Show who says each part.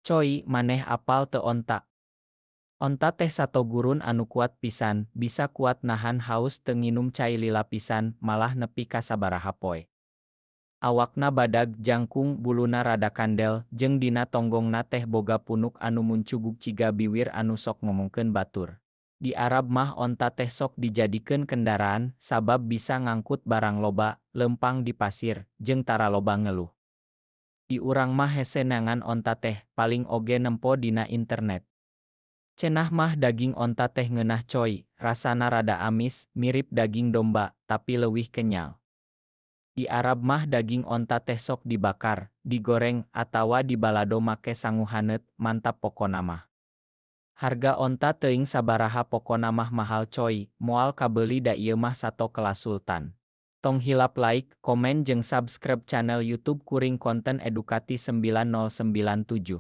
Speaker 1: Coy, maneh apal teu onta? Onta teh sato gurun anu kuat pisan, bisa kuat nahan haus teu nginum cai lila pisan, malah nepi ka sabaraha poe. Awakna badag, jangkung, buluna rada kandel, jeung dina tonggongna teh boga punuk anu muncugug ciga biwir anu sok ngomongkeun batur. Di Arab mah onta teh sok dijadikeun kendaraan, sabab bisa ngangkut barang loba, leumpang di pasir, jeung tara loba ngeluh. Di urang mah hese neangan onta teh, paling oge nempo dina internet. Cenah mah daging onta teh ngeunah coy, rasana rada amis, mirip daging domba, tapi leuwih kenyal. Di Arab mah daging onta teh sok dibakar, digoreng, atawa dibalado make sangu haneut, mantap pokona mah. Harga onta teuing sabaraha pokona mah mahal coy, moal kabeuli da ieu mah sato kelas sultan. Tong hilap like, komen jeung subscribe channel YouTube kuring konten edukati 9097.